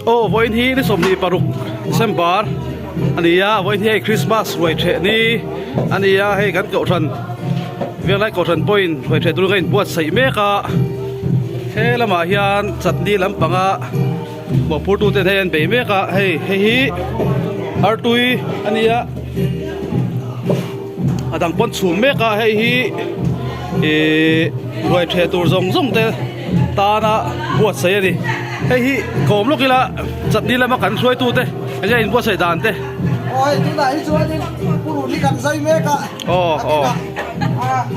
Aw vawiin hi ni 26 December a ni a vawiin hi hei Christmas ruai theh ni a ni a hei kan kohhran Venglai kohhran pawhin ruai theh tur ka inbuatsaih mek a he lamah hian chutney lampanga mawhphurtu ten hei an bei mek a hei hei hi artui a ni a a dang pawn chhum mek a hei hi ihh ruai theh tur zawng zawng te tana buatsaih a ni hei hi kawm lawk ila chutney lama kan hruaitu te enge inbuatsaih dan te. Aw hei tunah hi chuanin purun hi kan zai mek a aw aw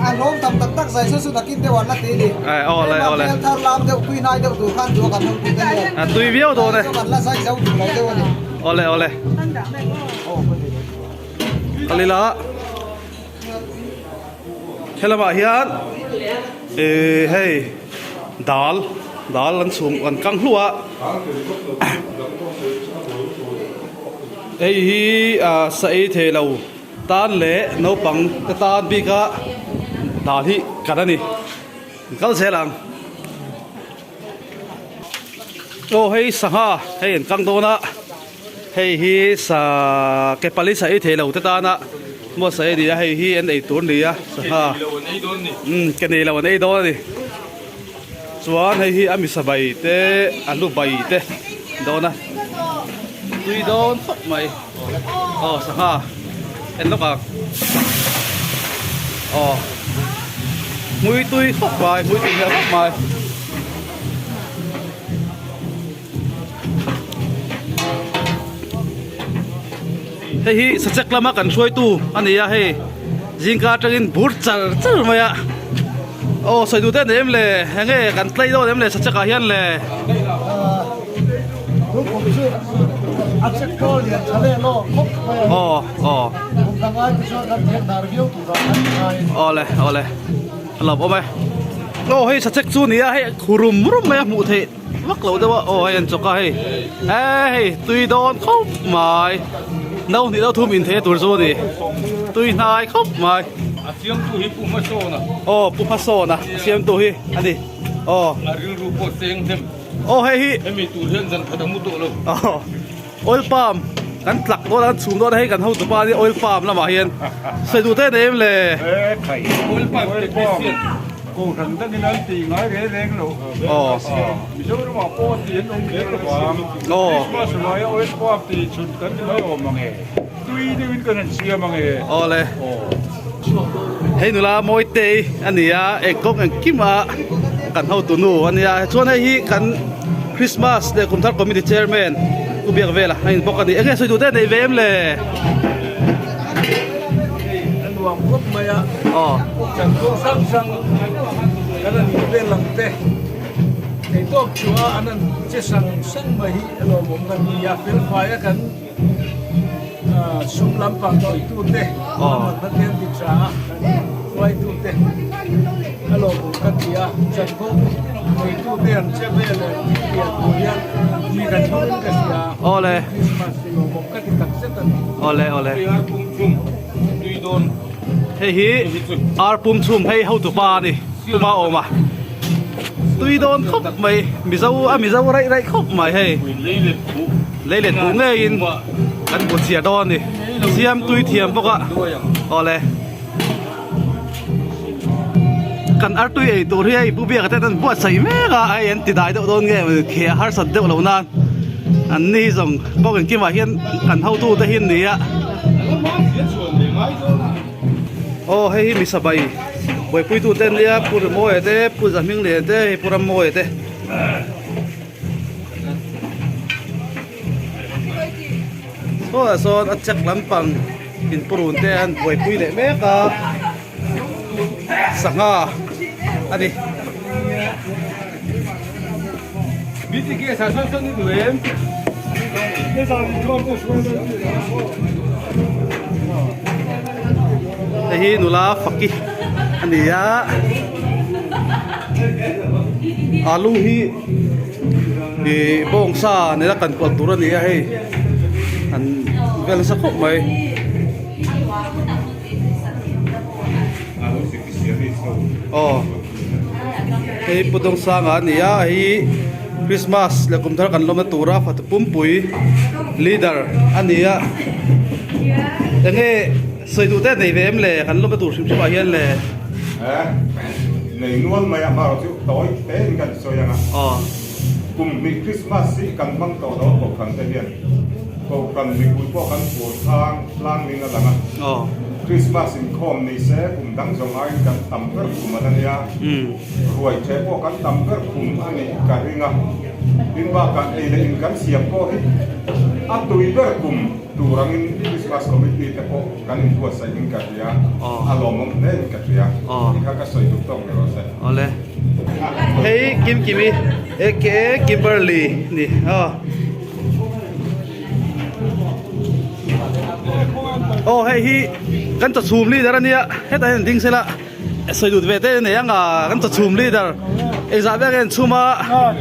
a hlawm tam tak tak zai saw chu nakin deuh an la ti a ni aw le aw le hel thar lam deuh tui hnai deuh tur khan duh a kan hawng tute hian a tui viau dawn e kan la zai zo duh lo deuh a ni aw le aw le kalila helamah hian ih hei dal dal an chhum an kang hluah a hei hi ah sa ei thei lo tan leh naupang te tan bik a dal hi kan a ni kal zel ang aw hei sangha hei an kang dawn a. Hei hi sa ke pali sa ei thei lo te tana maw sa ei a ni a hei hi an ei tur a ni a sangha umm ke nei lo an ei dawn a ni chuan hei hi a misa bai te a lu bai te dawn a tui dawn khawp mai aw sangha en lawk ang aw hmui tui khawp mai hmui tui hmel khawp mai. Hei hi sachek lama kan hruaitu a ni a hei zingka atangin bur char char mai a aw sawi duh te an em le enge kan tlei dawn em le sachek ah hian le aw aw awle awle a lawmawm e aw hei sachek chu a ni a hei khu rum rum mai a hmuh theih. Vak lo deuh a aw hei an chawk a hei e hei tui dawn khawp mai no hnih deuh thum inthei tur chu a ni tui hnai khawp mai a siamtu hi pu hmasawn a aw pu hmasawn a a siamtu hi a ni aw a rilru pawh cheng hnem aw hei hi hemi tur hian zan khat a mu tawh lo aw oil palm kan tlak dawn a kan chhum dawn a hei kan hotu pa hi oil palm lamah hian sawi duh te a nei em le oil palm technician Kohhran dangin an tih ngai reng reng lo. Mizoramah pawh a tih an awm kher lo vang. Christmas laia oil palm tih chhun kan ti mai awm ang e. Tui deuhin kan han siam ang e. Awle. Hei nula Mawitei a ni a, engkawng engkim a kan hotu nu a nia. Chuan hei hi kan Christmas leh Kumthar Committee Chairman Pu Biakvela a inbawk a ni. Enge sawi duh te nei ve em le? A nuam khawp mai a, chanchawng hrang hrang kan han hmu vel ang te, theihtawp chhuah a an han che sang sang mai hi a lawmawm kan ni a, felfai a kan sum lampang khawihtu te, ruahmanna te an ti tha a, kan hruaitu te a lawmawm kan ti a, chanchawng neitu te an che vel leh thil lian tur hian mi kan hluin ka hria a, Christmas lawmawm ka ti tak zet a ni. Awle awle. Hei hi ar pum chhum hei hotu pa a ni tuma awm a tui dawn khawp mai mizo a mizo raih raih khawp mai hei leilet buh ngeiin kan bu chhiar dawn a ni siam tui thiam bawk a awle kan artui ei tur hi hei pu biaka ten an buatsaih mek a hei an ti dai deuh dawn nge kheh a harsat deuh loh nan an ni hi zawng pawh engkimah hian kan hotu te hi an ni a aw hei hi misabai buaipui tu te an nia pu Rimawia te pu Zahmingliana te hei pu Rammawia te. Saw ah sawn a chek lampang inpurun te an buaipui leh mek a sangha a ni. Hei hi nula faki a ni a alu hi. Ih bawngsa nena kan kual tur a ni a hei an vel nasa khawp mai. Aw hei Pu Dawngsanga a ni a hei Christmas leh kum thar kan lawmna tura fatu pumpui leader a ni a enge sawi duh te nei ve em le kan lawmna tur hrim hrim ah hian le. Nei nual mai a hmar chu tawi te in kan sawi ang a. Kum hnih Christmas hi kan hmang tawh lo a kohhran te hian kohhran mipui pawh kan fur thlang tlang ning a lang a. Christmas inkhawm ni se kum dang zawng aiin kan tam ber khum a la nia. Ruai ṭhe pawh kan tam ber khum a nih ka ring a, tin bakah ei leh in kan siam pawh hi a tui ber kum tur angin Christmas Committee te pawh kan inbuatsaih in ka hria, a lawmawm hle in ka hria, tih kha ka sawi duh tawk ni rawh se. Awle. Hei Kimkimi aka Kimberly ni aw. Aw hei hi kan chawchhum leader a nia hetah hian ding sela. Sawi dut ve te nei anga kan chawchhum leader engzah vel nge an chhum a.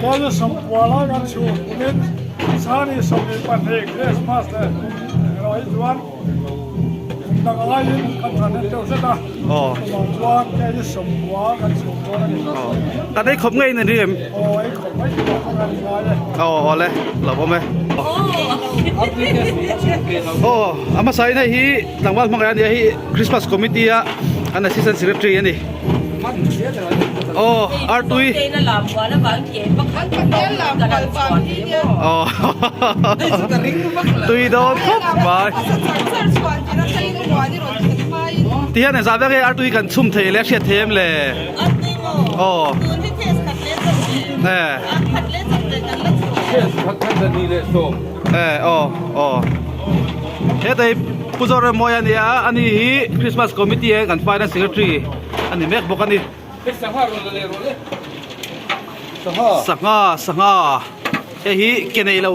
Kei sawmkua lai kan chhum kumin Sani 22 Christmas leh erawh hi chuan dang laiin kan than en deuh zet a. Chuvang chuan kei sawmkua kan chhum dawn a ni. Kan ei khawp ngei in an ri em? Aw ei khawp mai tur kan han ngai e. Aw awle lo awm e. Aw a hmasa in hei hi tlangval hmangaih a nia hei Christmas committee a an assistant secretary a ni. Aw artui. Aw tui dawn khawp mai. Ti hian engzah vel nge artui kan chhum thei le a hriat thei em le? Aw. E aw aw. Hetei Pu Zoremawia a nia ani hi Christmas committee a kan finance secretary a ni mek bawk a ni. Sangha sangha hei hi ke nei lo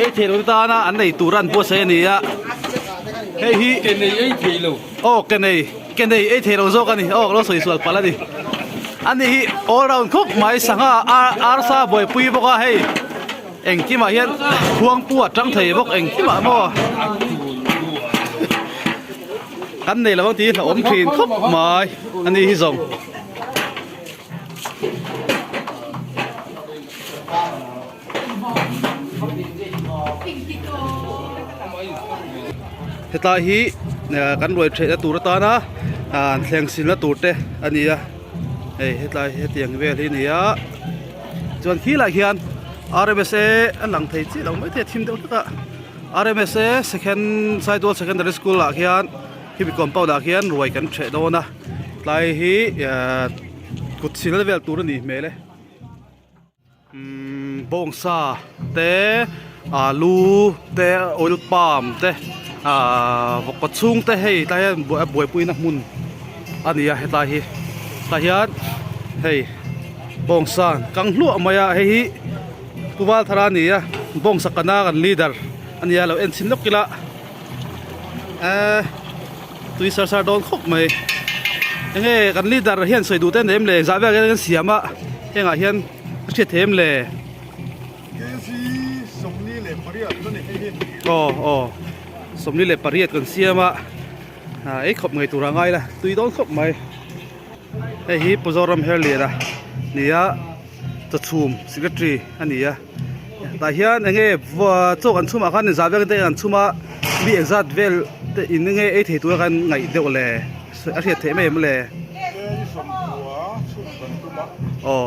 ei thei lo te tana an nei tur a an buatsaih a ni a hei hi ke nei ei thei lo aw ke nei ke nei ei thei lo zawk a ni aw ka lo sawi sual palh a ni ani hi all round khawp mai sangha arsa buaipui bawk a hei. Engkimah hian khuangpu a tang thei bawk engkimah maw kan nei lo ang tih hi hlauhawm thin khawp mai a ni hi zawng. Hetlai hi kan ruai theihna tur atana thleng silna tur te a ni a hei hetlai hetiang vel hi a ni a. Chuan khilai khian rmsa a lang thei chiah lo maithei a thim deuh hlek a rmsa second Saitual secondary school ah khian khimi compound ah khian ruai kan hreh dawn a tlai hi ehh kut sil vel tur a nih hmel e umm bawngsa te alu te oil palm te ahh vawkkaw chhung te hei tlai hian a buaipui na hmun a ni a hetlai hi tah hian hei. Bawngsa kang hluah mai a hei hi Pu Valthara a ni a bawngsa kana kan leader a ni a lo en chhin lawk ila eee tui sar sar dawn khawp mai enge kan leader hian sawi duh te an nei em le zah vel hian an siam a hengah hian a hriat thei em le aw aw 48 kan siam a ei khawp ngei tur a ngai la tui dawn khawp mai. Hei hi Pu Zoram Herliana ni a chawchhum secretary a ni a tah hian eng nge chaw kan chhumah khan zah vel te an chhum a mi engzat vel te in nge ei thei tura khan ngaih deuh le a hriat theih mai em le aw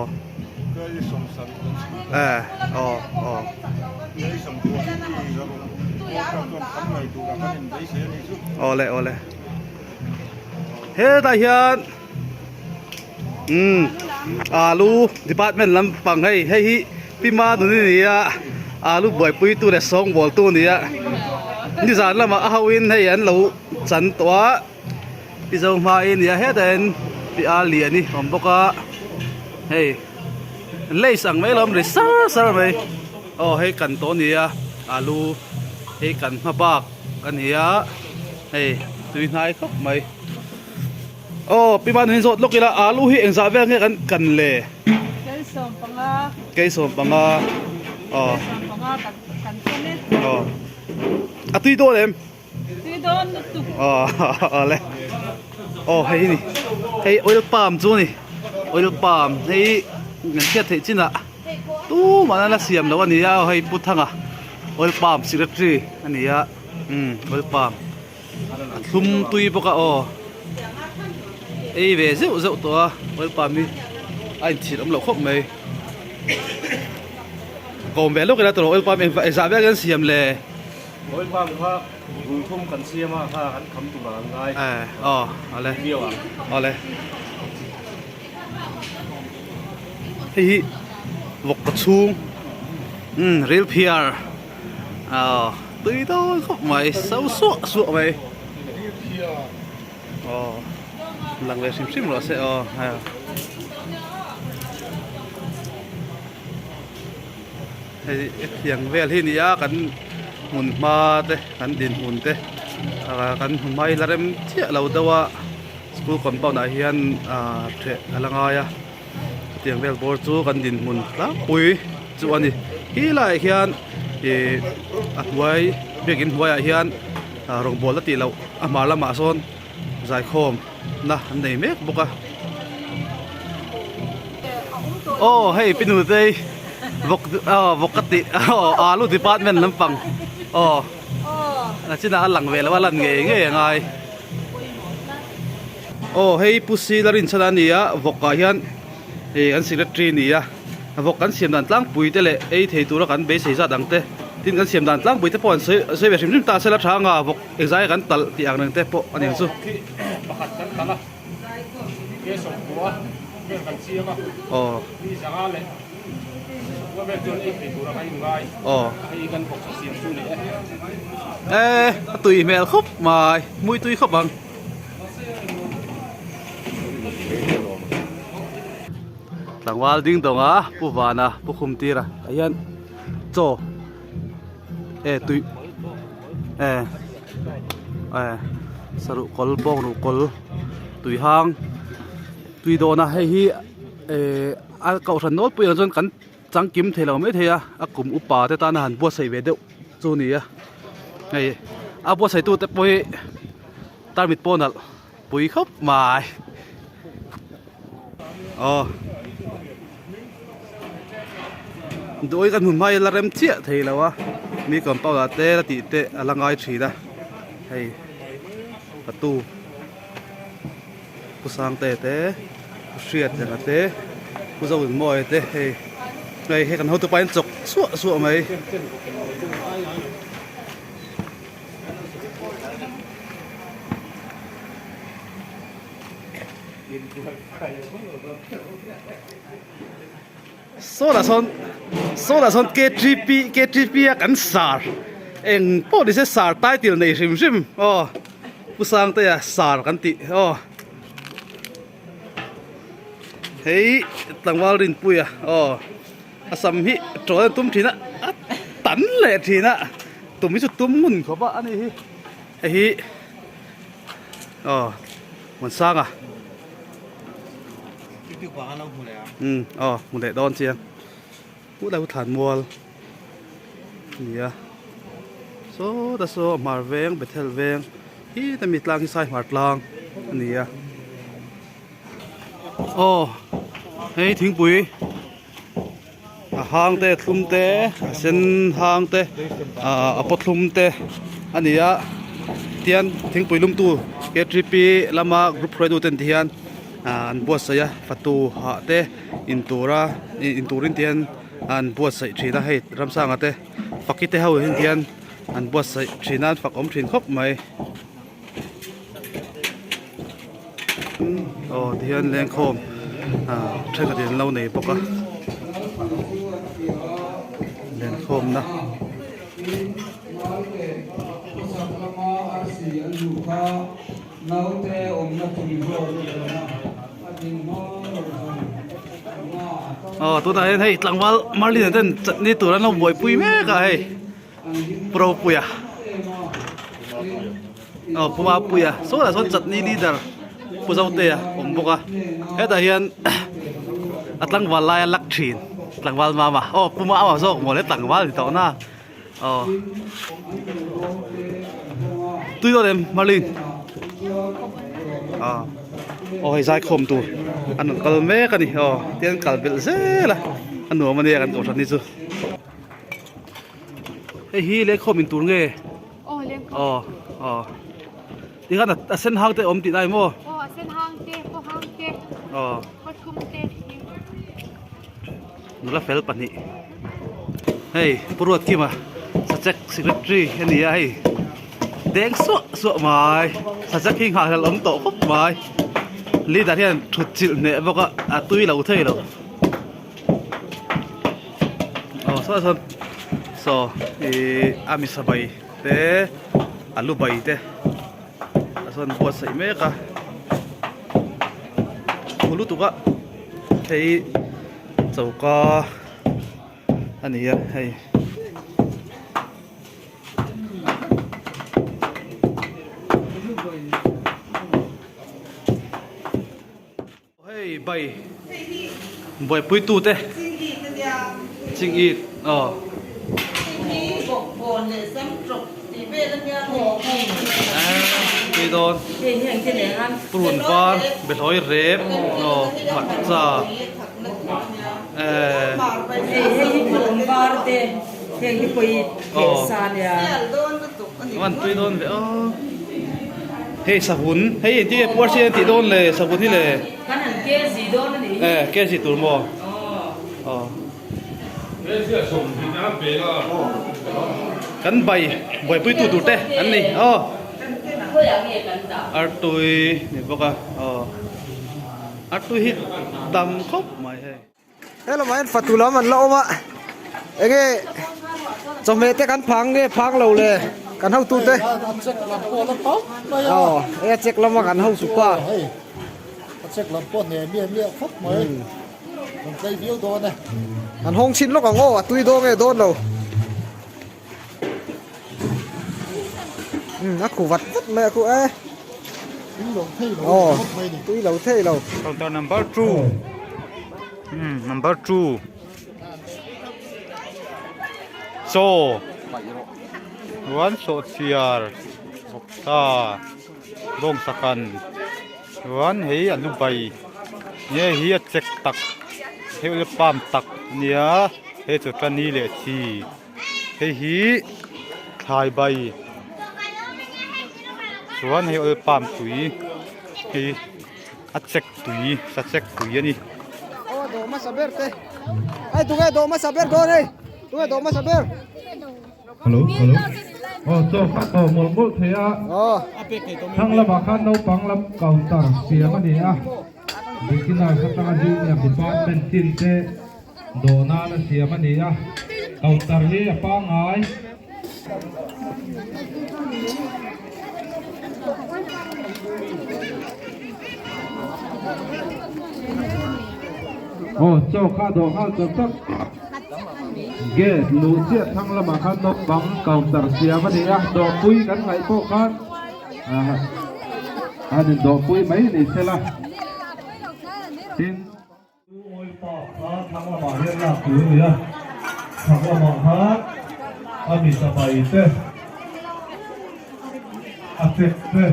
e aw aw awle awle. Hetah hian umm alu department lampang hei hei hi pi Manuni a ni a alu buaipui tu leh sawngbawl tu a ni a nizan lamah a ho in hei an lo chan tawh a pi Zohmai a ni a hetah hian pi Aliani a awm bawk a hei lace ang mai lo awm ri sar sar mai aw hei kan tawh a ni a alu hei kan hma bak a ni a. Hei tui hnai khawp mai. Aw pi man hin zawt lawk ila alu hi engzah vel nge kan kan le? Kei 15. Kei 15. Aw. Kei 15 kan kan chen e. Aw. A tui dawn em? Tui dawn lutuk. Aw le. Aw hei hi ni. Hei oil palm chu ni. Oil palm hei kan hriat theih chinah. Tumah an la siam loh a ni a hei Pu Thanga oil palm secretary a ni a umm oil palm a thlum tui bawk a aw ei ve zeuh zeuh tawh a oil palm hi a inchhir awm loh khawp mai kawm ve lawk ila tawh oil palm engzah vel hian siam le. Oil palm kha rul thum kan siam a kha kan kham tur ah an ngai. Aw awle awle. Hei hi vawk ka chhung umm ril phiar aw tui dawn khawp mai so suah suah mai aw lang ve hrim hrim rawh se aw hei hetiang vel hi a ni a kan hmun hma te kan dinhmun te kan hmun hma hi la rem chiah lo deuh a. School compound ah hian ah ṭheh a la ngai a chutiang vel bawr chu kan dinhmun tlangpui chu a ni khi laiah hian ih a hnuai biakin hnuaiah hian ah rawngbawlna tih loh a hmar lamah sawn zaikhawm na an nei mek bawk a aw hei pi nutei vawk aw vawk ka tih aw alu department lampang aw nachinah a lang ve lo a lan ngei ngei a ngai. Aw hei Pu Sila rinchhan a ni a vawk ah hian ih an secretary a ni a vawk kan siam dan tlangpui te leh ei thei tura kan beisei zat ang te tin kan siam dan tlangpui te pawh an sawi sawi ve hrim hrim ta se la tha anga vawk engzai kan talh tih ang reng te pawh a ni ang chu. Pakhat kan talh a ke sawmkua vel kan siam a aw mi zanga leh sawmkua vel chuan ei thei tura kan inngai hei kan vawk siam chu ni e. E a tui hmel khawp mai hmui tui khawp ang. Tlangval ding dawng a Pu Vana Pu Khumtira ah hian chaw e tui e e saruh kawl bawng ruh kawl tui hang tui dawn a hei hi eh a kohhran nawlpui ang chuan kan changkim thei lo maithei a a kum upa te tana han buatsaih ve deuh chu a ni a hei a buatsaih tu te pawh hi tarmit pawh nalh pui khawp mai aw duai ka hmun hma hi la rem chiah thei lo a mi compound ah te la tih te a la ngai thin a hei patu Pu Sangte te Pu Hriatliana te Pu Zoinmawia te hei hei hei kan hotupa in chawk suah suah mai. Sawtah sawn sawtah sawn KTP KTP a kan sar eng pawh ni se sar title nei hrim hrim aw Pu Sangtea sar kan tih aw hei tlangval Rinpuia aw a sam hi tawl a tum thin a a tan leh thin a tum hi chu tum ngun khawp a ani hi hei hi aw Muansanga. Umm aw hmu leh dawn chiang hmuh lai thlan mual a ni a saw ta saw hmar veng bethel veng hi ta mi tlang hi sai hmar tlang a ni a aw hei thingpui a hang te a thlum te a sen hang te ah a paw thlum te a ni a tian thingpui lum tu K T P lama group hruaitu ten ti hian ah an buatsaih a fatu hah te in tura in turin ti hian an buatsaih thin a hei Ramsanga te Faki te ho hi hian an buatsaih thin a an fak awm thin khawp mai. Aw tihian lengkhawm ah thenkhat in an lo nei bawk a lenkhawmna. Aw tunah hian hei tlangval Marlin ten chutney tur an lo buaipui mek a hei. Pu Ropuia aw Pu Mapuia sawtah sawn chutney leader Pu Zotea awm bawk a hetah hian a tlangval lai a lak thin tlangval mama aw Pu Mama zawk maw le tlangval ni tawh na aw tui dawn em Marlin aw aw hei zaikhawm tur an rawn kal mek a ni aw tian kal belh zel a. A nuam ania kan kohhran hi chu. Hei hi lengkhawm in tur nge? Aw lengkhawm. Aw aw. Tikhan a sen hang te a awm tih lai maw? Aw a sen hang te, khaw hang te, aw khaw thlum te. Nula fel pahnih. Hei Pu Ruatkima Sachek Secretary a ni a hei deng suah suah mai Sachek hi nghahhlelh awm tawh khawp mai leader hian thut chilh hneh bawk a a tui lo thei lo aw saw sawn saw ihh a misa bai te a lu bai te a sawn buatsaih mek a khu lutuk a hei choka a ni a hei. Hei bai buaipui tu te ching it aw tui dawn purun var behlawi rep aw hmarcha aw an tui dawn ve aw hei savun hei engtin nge puar sian tih dawn le savun hi le e kg tur maw aw kan bai buaipui tu tur te an ni aw artui ni bawk a aw artui hi tam khawp mai hei. Helamah hian fatu lam an la awm a, enge chawhmeh te kan phang nge phang lo le kan hotu te aw hei a check lama kan hotu pa a check lam pawh hne miah miah khawp mai kan tlei viau dawn e an hawng chhin lawk ang aw a tui dawn nge dawn lo umm a khu vat vat mai a khu e aw tui lo thei lo counter number 2 umm number 2 chaw chuan sawhchiar vawksa bawngsakan chuan hei a lu bai nge hi a chek tak hei ula palm tak ania hei chu tani leh chi. Hei hi thlai bai chuan hei oil palm tui hei a chek tui sa chek tui a ni. Aw dawh hmasa ber te hei tunge dawh hmasa ber dawn hei tunge dawh hmasa ber. Hello hello aw chaw kha tawh mawlh mawlh thei a thlang lamah khan naupang lam counter siam a ni a beginners atanga junior department tin te. Dawh nan a siam a ni a, counter hi a pangngai. Aw chaw kha dawh nghal chak chak. Gate luh chiah thlang lamah khan naupang counter siam a ni a, dawhpui kan ngaih pawh khan an indawhpui mai ni sela. Tin. Chu oil pump kha thlang lamah hian lak tur a ni a, chhak lamah khan a misa bai te, a chek te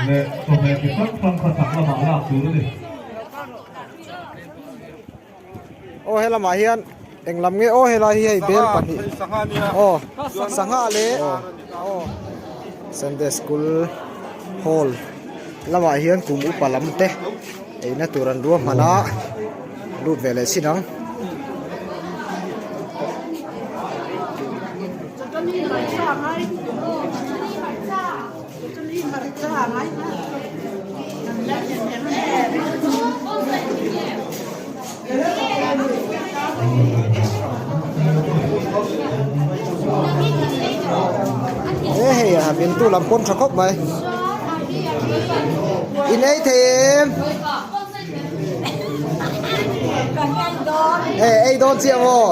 leh chawhmeh chi hrang hrang kha chhak lamah lak tur a ni. Aw helamah hian eng lam nge aw helai hi hei bel pahnih aw sangha leh aw Sunday school hall lamah hian kum upa lam te eina tur an ruahman a lut ve leh chin ang. E hei a min tu lam pawn tha khawp mai in ei thei em e ei dawn chiah maw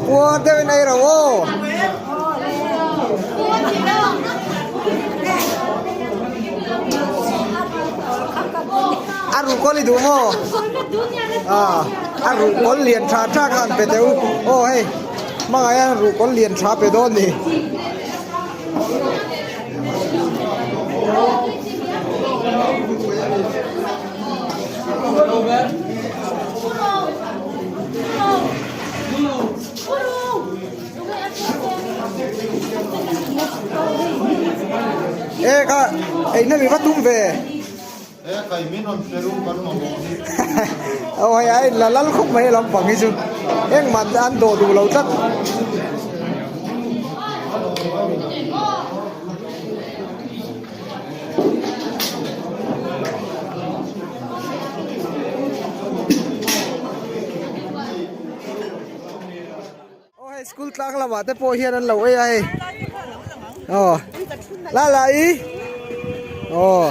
puar deuh in ei ro aw. A ruhkawl i duh maw? Ah, a ruhkawl lian tha tha kha an pe teh u. Aw hei, hmangaih a ruhkawl lian tha pe dawn ni. E kha eina mi va tum ve. E kai min rawn pe ru kan mamawh hi. Aw hei a in la lal khawp mai lampang hi chu engmah an dawh duh lo tlat. Aw hei school tlang lamah te pawh hian an lo ei a hei aw la la i aw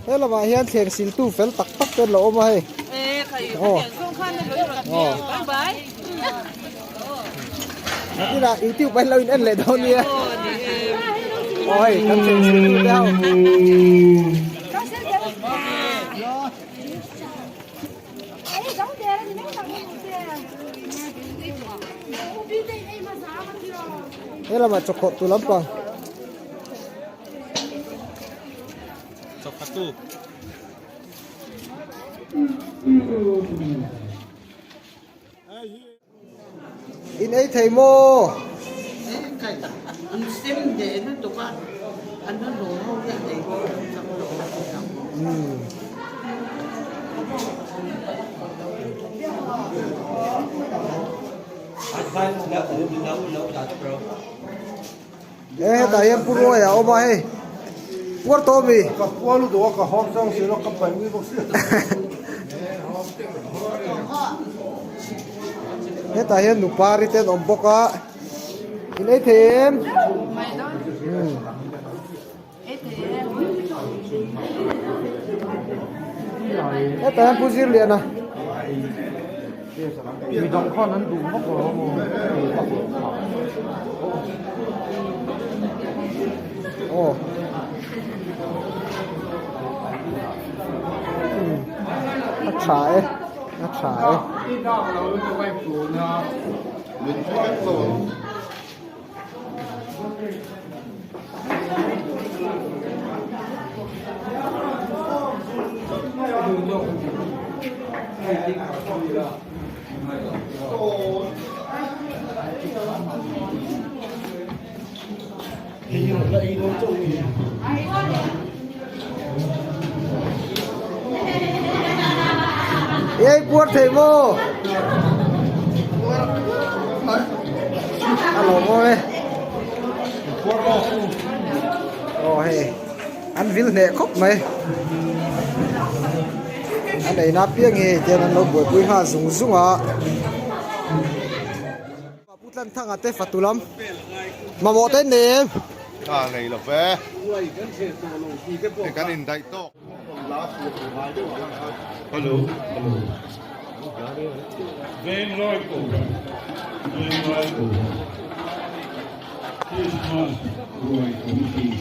He lamah hian thleng siltu fel tak tak te an lo awm a hei. Aw. Aw. Nakinah youtube ah hian lo in en leh dawn nia. Aw hei kan thleng siltu te ho. He lamah chawkhawh tu lampang. Chawkhatu. In ei thei maw? An sem deh lutuk a, an hnathawh ho hian ei pawh an chak lo a ti ang. E hetah hian Pu Ruaia a awm a hei puar tawh ami? Ka puar lutuk a ka hawng chang si lo ka pai ngei bawk sia. Hetah hian nupari te an awm bawk a in ei thei em? Hetah hian Pu Zirliana. Midang khan an duh vak lo a maw? Aw. A tha e, a tha e. Ei puar thei maw? A lo maw e. Aw hei an vil hneh khawp mai. An ei na piang hi hei tian an lo buaipui nghal zung zung a. Pu Tlanthanga te fatu lam mamawh te nei em? A nei lo ve. Kan indaih tawk. Hello. Hello. Venglai Kohhran Venglai Kohhran Krismas Ruai Committee.